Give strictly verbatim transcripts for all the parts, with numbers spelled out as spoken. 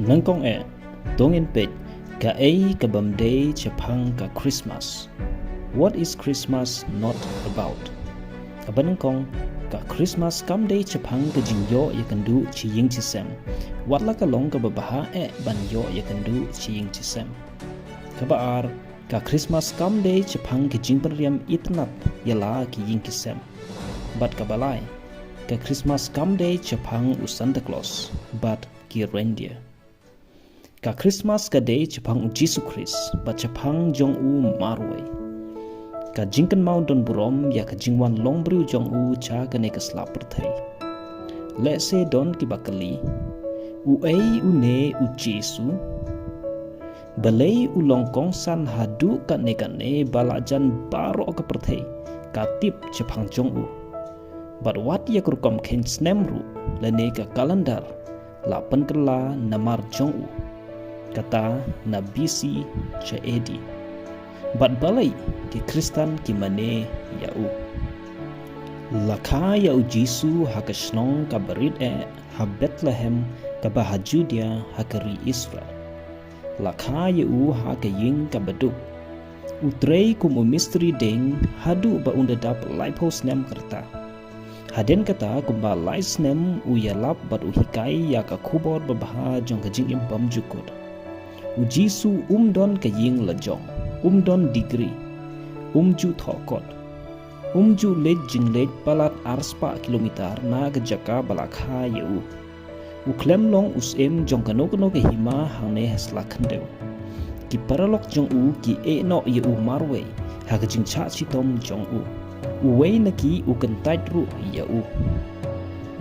Nyngkong eh, to ngin peit kaei ka bym dei shaphang ka Christmas. What is Christmas not about? Kaba nyngkong, ka Christmas kam dei shaphang ka jingïoh ïakynduh shi ïing shi sem. Wat la ka long kaba bha eh ban ïoh ïakynduh shi ïing shi sem. Kaba ar, ka Christmas kam dei shaphang ka jingpynriam itynnad ïa la ki ïing ki sem. Bad kaba lai, ka Christmas kam dei shaphang u Santa Claus bad ki reindeer. Ka Christmas ka dei shaphang u Jisu Khrist bad shaphang jong u marwei. Ka jingkynmaw don burom ïa ka jingwan long briew jong u sha kane ka sla pyrthei. Lehse don kiba kylli, uei une u Jisu? Balei u long kongsan haduh katne katne ba la jan baroh ka pyrthei ka tip shaphang jong u? Bad wat ïa ka rukom kheiñ snem ruh lane ka calendar la pynkylla namar jong u, kata na B C sha A D. Bad balei ki Khristan ki mane ïa u? La kha ïa u Jisu ha ka shnong kaba rit eh ha Bethlehem kaba ha Judea ha ka ri Israel. La kha ïa u ha ka ïing kaba duk. U trei kum u mistri dieng haduh ba un da dap laiphew snem ka rta. Hadien kata kumba lai snem u ïalap bad u hikai ïa ka khubor babha jong ka jingim bymjukut. U Jisu um don ka ïing la jong, um don degree, um ju thoh kot, um ju leit jingleit palat arspah kilometer na ka jaka ba la kha ïa u. U khlem long u syiem jong kano kano ka hima hangne ha sla khyndew. Ki paralok jong u ki ïehnoh ïa u marwei ha ka jingshah shitom jong u. Uwei na ki u kyntait ruh ïa u.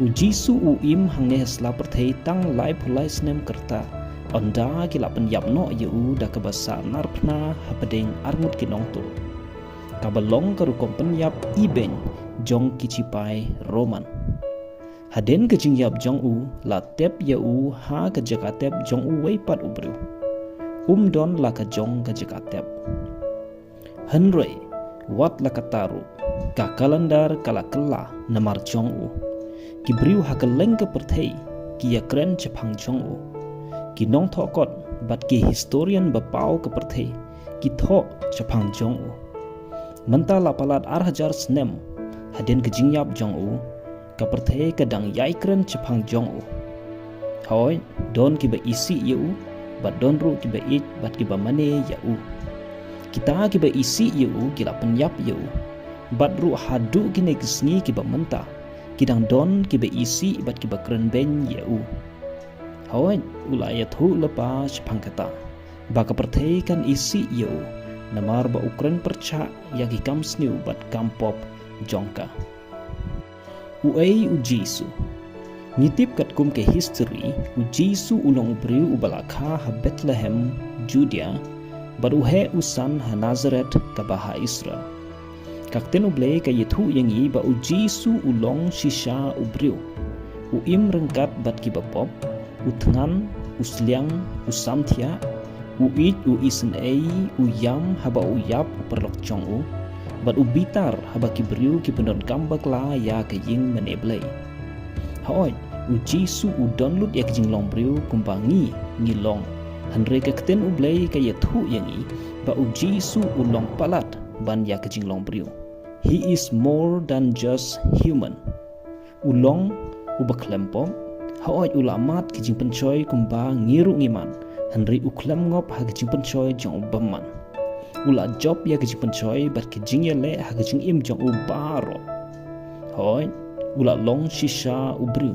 U Jisu u im hangne ha sla pyrthei tang laiphew lai snem ka rta. Ynda ki la pynïap noh ïa u da kaba sah narphna hapdeng arngut ki nongtuh. Kaba long ka rukom pynïap ibeiñ jong ki shipai Roman. Hadien ka jingïap jong u la tep ïa u ha ka jaka tep jong uwei pat u briew. Um don la ka jong ka jaka tep. Hynrei wat la katta ruh, ka calendar ka la kylla namar jong u. Ki briew ha kylleng ka pyrthei ki ïakren shaphang jong u. Ki nongthoh kot bad ki historian ba paw ka pyrthei ki thoh shaphang jong u. Mynta la palat ar hajar snem hadien ka jingïap jong u, ka pyrthei ka dang ïai kren shaphang jong u. Hooid, don kiba isih ïa u, bad don ruh kiba ïeit bad kiba mane ïa u. Kita kiba isih ïa u ki la pynïap ïa u. Bad ruh haduh kine ki sngi kiba mynta, ki dang don kiba isih bad kiba kren beiñ ïa u. Hooid, u la ïathuh lypa shaphang kata, ba ka pyrthei kan isih ïa u, namar ba u kren pyrshah ïa ki kam sniew bad kam pop jong ka. Uei u Jisu? Ngi tip katkum ka history, u Jisu u long u briew uba la kha ha Bethlehem, Judea, bad u heh u san ha Nazareth kaba ha Israel. Ka ktien U Blei ka ïathuh ïa ngi ba u Jisu u long shisha u briew. U im ryngkat bad kiba pop, u thngan, u sliang, u samthiah, u ïeit, u isynei, u ïam haba u ïap u paralok jong u, bad u bitar haba ki briew ki pyndonkam bakla ïa ka ïing mane Blei. Hooid, u Jisu u don lut ïa ka jinglong briew kumba ngi, ngi long. Hynrei ka ktien U Blei ka ïathuh ïa ngi ba u Jisu u long palat ban ïa ka jinglong briew. He is more than just human. U long uba khlem pop, hooid u la mad ki jingpynshoi kumba ngi ruh ngi mad, hynrei u khlem ngop ha ki jingpynshoi jong u bymman. U la jop ïa ki jingpynshoi bad ki jingïaleh ha ki jingim jong u baroh. Hooid, u la long shisha u briew,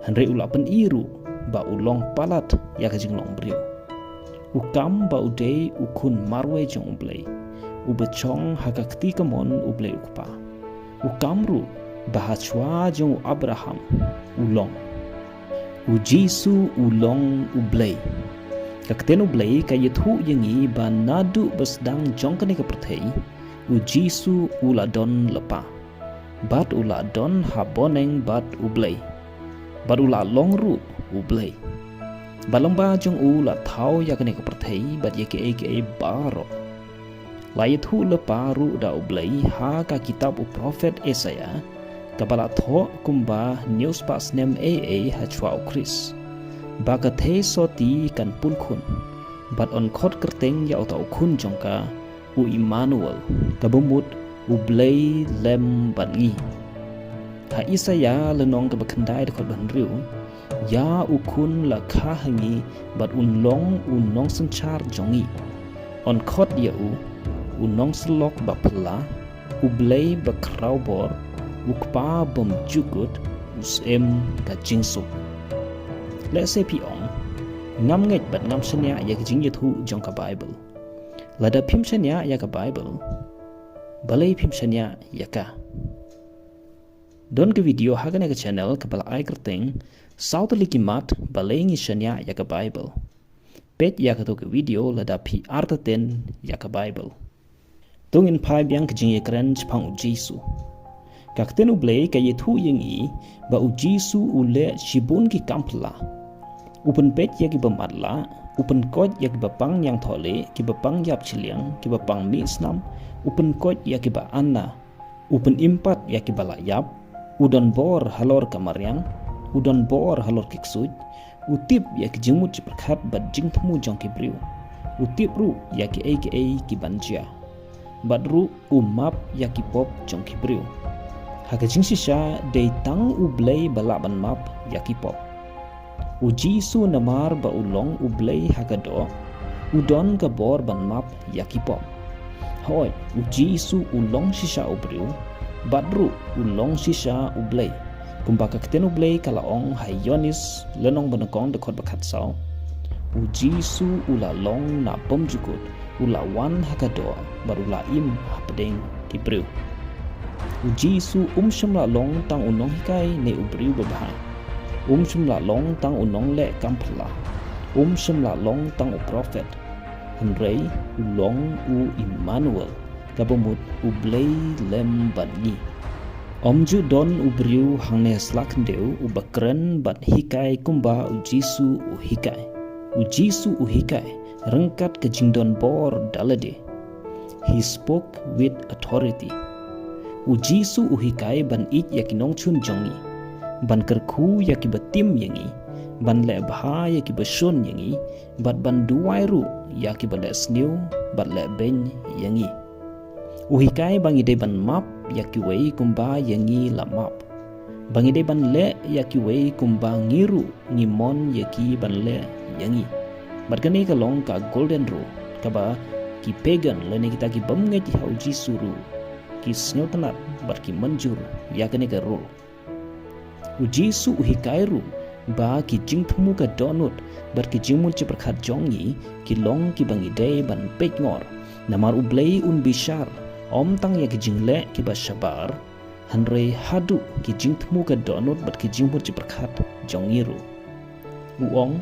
hynrei u la pyni ruh ba u long palat ïa ka jinglong briew. U kam ba u dei u khun marwei jong U Blei, uba shong ha ka kti kamon U Blei U Kpa. U kam ruh ba ha shuwa jong u Abraham u long. U Jisu u long U Blei. Ka ktien U Blei ka ïathuh ïa ngi ba naduh ba sdang jong kane ka pyrthei, u Jisu u la don lypa. Bad u la don ha bneng bad U Blei. Bad u la long ruh U Blei. Bad lyngba jong u la thaw ïa kane ka pyrthei bad ïa kiei kiei baroh. La ïathuh lypa ruh da U Blei ha ka kitab u prophet Isaiah, kaba la thoh kumba hynñiew spah snem A A ha shuwa u Khrist. ba ka theisotti kan pun khun, bad yn khot kyrteng ïa uta u khun jong ka, u Immanuel, kaba mut, U Blei lem bad ngi. Ha Isaïah lynnong kaba khyndai dkhot ba hynriew, ïa u khun la kha ha ngi, bad un long u nongsynshar jong ngi. Yn khot ïa u, u nongsyllok ba phylla, U Blei ba khraw bor, U Kpa bymjukut, U Syiem ka jingsuk. Lehse phi ong, ngam ngeit bad ngam shaniah ïa ka jingïathuh jong ka Baibl. Lada phim shaniah ïa ka Baibl, balei phim shaniah ïa ka? Don ka video ha kane ka channel kaba la ai kyrteng, Saw tylli ki mat balei ngi shaniah ïa ka Baibl. Peit ïa kato ka video lada phi artatien ïa ka Baibl. To ngin phai biang ka jingïakren shaphang U Jisu. Ka ktien U Blei ka ïathuh ïa ngi ba U Jisu u leh shibun ki kam phylla. U pynpeit ïa kiba matlah, u pynkoit ïa kiba pang ñiangthohlieh, kiba pang ïap shiliang, kiba pang mih snam, u pynkoit ïa kiba anna, u pynim pat ïa kiba la ïap, u don bor halor ka mariang, u don bor halor ki ksuid, u tip ïa ki jingmut jingpyrkhat bad jingthmu jong ki briew, u tip ruh ïa kiei kiei ki ban jia. Bad ruh u map ïa ki pop jong ki briew. Ha ka jingshisha dei tang U Blei ba lah ban map ïa ki pop. U Jisu namar ba u long U Blei ha ka doh, u don ka bor ban map ïa ki pop. Hooid, U Jisu u long shisha u briew, bad ruh u long shisha U Blei. Kumba ka ktien U Blei ka la ong ha Ïoannis lynnong ba nyngkong dkhot ba khatsaw. U Jisu u la long na bymjukut, u la wan ha ka doh, bad u la im hapdeng ki briew. U Jisu um shym la long tang u nonghikai ne u briew babha. Um shym la long tang u nongleh kam phylla. Um shym la long tang u prophet. Hynrei u long u Immanuel, kaba mut U Blei lem bad ngi. Ym ju don u briew hangne sla khyndew uba kren bad hikai kumba U Jisu u hikai. U Jisu u hikai ryngkat ka jingdon bor da lade. He spoke with authority. U Jisu u hikai ban ïeit ïa ki nongshun jong ngi, ban kyrkhu ïa kiba tim ïa ngi, ban leh bha ïa kiba shun ïa ngi, bad ban duwai ruh ïa kiba leh sniew bad leh beiñ ïa ngi. U hikai ba ngi dei ban map ïa kiwei kumba ïa ngi la map. Ba ngi dei ban leh ïa kiwei kumba ngi ruh ngi mon ïa ki ban leh ïa ngi. Bad kane ka long ka golden rule, kaba ki pagan lane kita ki bym ngeit ha U Jisu ruh ki sngewtynnat bad ki mynjur ïa kane ka rule. U Jisu u hikai ruh ba ki jingthmu ka dohnud bad ki jingmut jingpyrkhat jong ngi ki long kiba ngi dei ban peitngor. Namar U Blei un bishar ym tang ïa ki jingleh kiba shabar, hynrei haduh ki jingthmu ka dohnud bad ki jingmut jingpyrkhat jong ngi ruh. U ong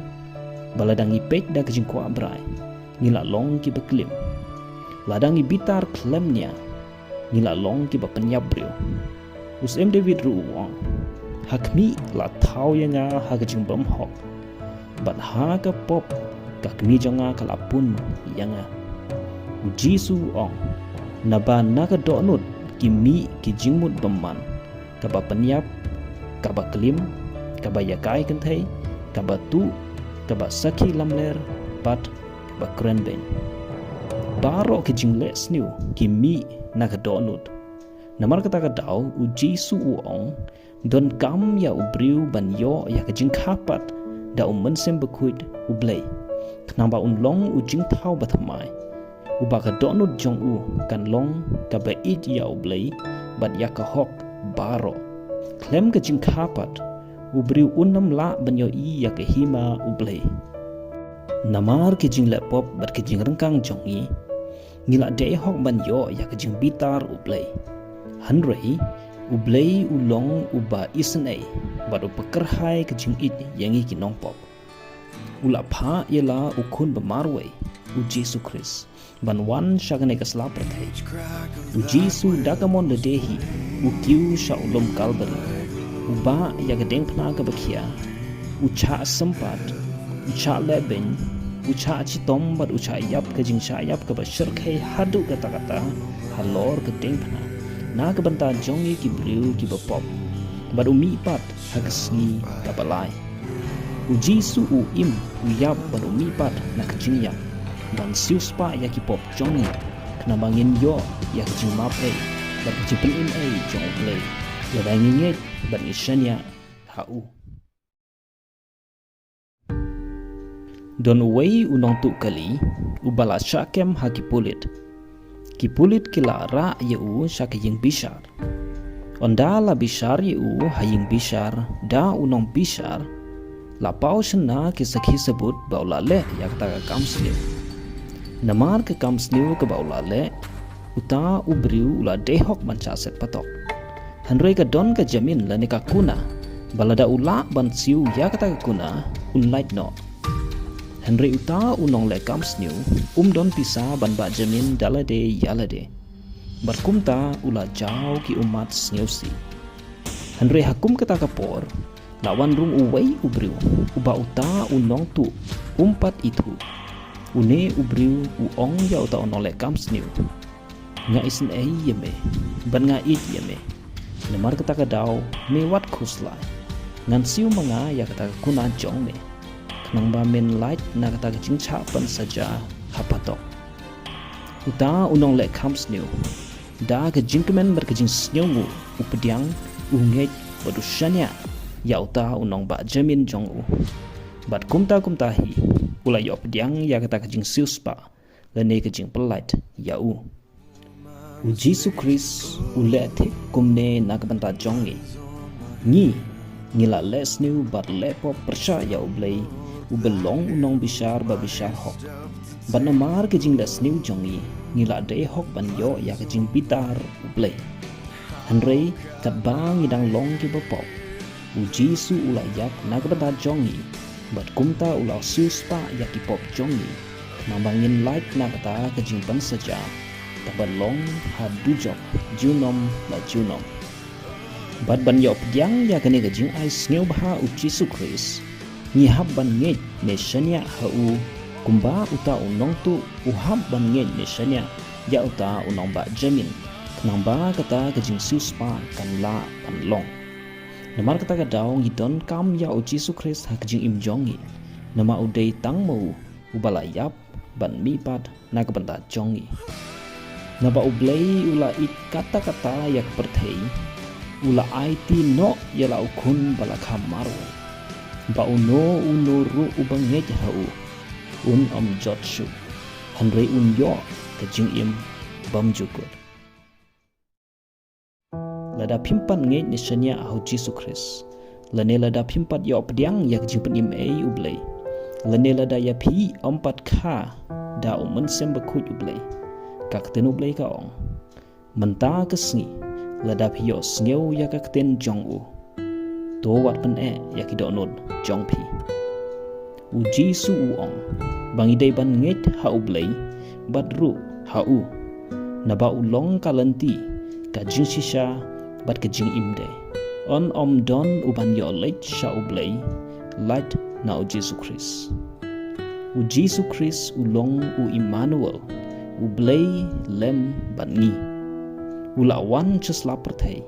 ba lada ngi peit da ka jingkwah brai, ngi la long kiba klim. Lada ngi bitar khlem nia, ngi la long kiba pynïap briew. U Syiem David ruh u ong, ha khmih la thaw ïa nga ha ka jingbymhok, bad ha ka pop ka kmie jong nga ka la pun ïa nga. U Jisu u ong, naba na ka dohnud ki mih ki jingmut bymman, kaba pynïap, kaba klim, kaba ïakai kynthei, kaba tuh, kaba sakhi lamler, bad kaba kren beiñ. Baroh ki jingleh sniew ki mih na ka dohnud. Namar kata ka daw U Jisu u ong, donkam ïa u briew ban ïoh ïa ka jingkha pat da U Mynsiem Bakhuid U Blei, khnang ba un long u jingthaw bathymmai, uba ka dohnud jong u kan long kaba ïeit ïa U Blei bad ïa ka hok baroh. Khlem ka jingkha pat, u briew un ym lah ban ïohi ïa ka hima U Blei. Namar ki jingleh pop bad ki jingryngkang jong ngi, ngi la dei hok ban ïoh ïa ka jingbitar U Blei. Hynrei U Blei u long uba isynei bad uba kyrhai ka jingïeit ïa ngi ki nongpop. U la phah ïa la u khun ba marwei, U Jisu Khrist, ban wan sha kane ka sla pyrthei. U Jisu da ka mon lade hi u kiew sha u lum Kalbari. U bah ïa ka diengphna kaba khia. U shah sympat, u shah lehbeiñ, u shah shitom bad u shah ïap ka jingshah ïap kaba shyrkhei haduh katta katta halor ka diengphna na ka bynta jong ngi ki briew kiba pop. Bad u mih pat ha ka sngi kaba lai. U Jisu u im, u ïap bad u mihpat na ka jingïap, ban siewspah ïa ki pop jong ngi, khnang ba ngin ïoh ïa ka jingmap ei bad ka jingpynim ei jong U Blei, lada ngi ngeit bad ngi shaniah ha u. Don uwei u nongtuh kali uba la shah kem ha ki pulit. Ki pulit ki la rah ïa u sha ka ïing bishar. Ynda la bishar ïa u ha ïing bishar da u nongbishar, la paw shynna ki sakhi sabut ba u la leh ïa kata ka kam sniew. Namar ka kam sniew kaba u la leh, uta u briew u la dei hok ban shah set patok. Hynrei ka don ka jamin lane ka kuna ba lada u lah ban siew ïa kata ka kuna, un lait noh. Hynrei uta u nongleh kam sniew um don pisa ban bah jamin da lade ïa lade. Bad kumta u la jaw ki ummat sngewsih. Hynrei ha kum kata ka por, la wan rung uwei u briew uba uta u nongtuh um pat ithuh. Une u briew u ong ïa uta u nongleh kam sniew, "Nga isynei ïa me bad nga ïeit ïa me. Namar kata ka daw me wat khuslai. Ngan siew ma nga ïa kata ka kuna jong me, khnang ba men lait na kata ka jingshah pynsaja ha patok." Uta u nongleh kam sniew, da ka jingkmen bad ka jingsngewnguh, u pdiang, u ngeit bad u shaniah ïa uta u nongbah jamin jong u. Bad kumta kumta hi u la ïoh pdiang ïa kata ka jingsiewspah lane ka jingpyllait ïa u. U Jisu Khrist u leh thik kumne na ka bynta jong ngi. Ngi, ngi la leh sniew bad leh pop pyrshah ïa U Blei, uba long u nongbishar ba bishar hok. Bad namar ka jingleh sniew jong ngi, ngi la dei hok ban ïoh ïa ka jingbitar U Blei. Hynrei katba ngi dang long kiba pop, U Jisu u la ïap na ka bynta jong ngi, bad kumta u la siewspah ïa ki pop jong ngi, khnang ba ngin lait na kata ka jingpynsaja kaba long ha dujok junom la junom. Bad ban ïoh pdiang ïa kane ka jingai sngewbha U Jisu Khrist, ngi hap ban ngeit ne shaniah ha u, kumba uta u nongtuh u hap ban ngeit ne shaniah ïa uta u nongbah jamin, khnang ba kata ka jingsiewspah kan lah ban long. Namar kata ka daw ngi donkam ïa U Jisu Khrist ha ka jingim jong ngi. Namar u dei tang ma u uba la ïap bad mihpat na ka bynta jong ngi. Naba U Blei u la ïeit katta katta ïa ka pyrthei, u la aiti noh ïa la u Khun ba la kha marwei, ba uno uno ruh uba ngeit ha u un ym jot shuh, hynrei un ïoh ka jingim bymjukut. Lada phim pat ngeit ne shaniah ha U Jisu Khrist, lane lada phim pat ïoh pdiang ïa ka jingpynim ei U Blei, lane lada ïa phi ym pat kha da U Mynsiem Bakhuid U Blei, ka ktien U Blei ka ong, mynta ka sngi lada phi ïohsngew ïa ka ktien jong u, to wat pyneh ïa ki dohnud jong phi. U Jisu u ong ba ngi dei ban ngeit ha U Blei bad ruh ha u, naba u long ka lynti, ka jingshisha bad ka jingim dei. Yn ym don uban ïoh leit sha U Blei lait na U Jisu Khrist. U Jisu Khrist u long u Immanuel, U Blei lem bad ngi. U la wan sha sla pyrthei,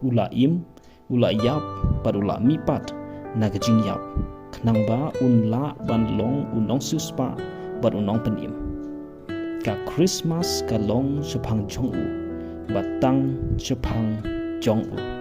u la im, u la ïap bad u la mihpat na ka jingïap, khnang ba un lah ban long u nongsiewspah bad u nongpynim. Ka Khristmas ka long shaphang jong u bad tang shaphang jong u.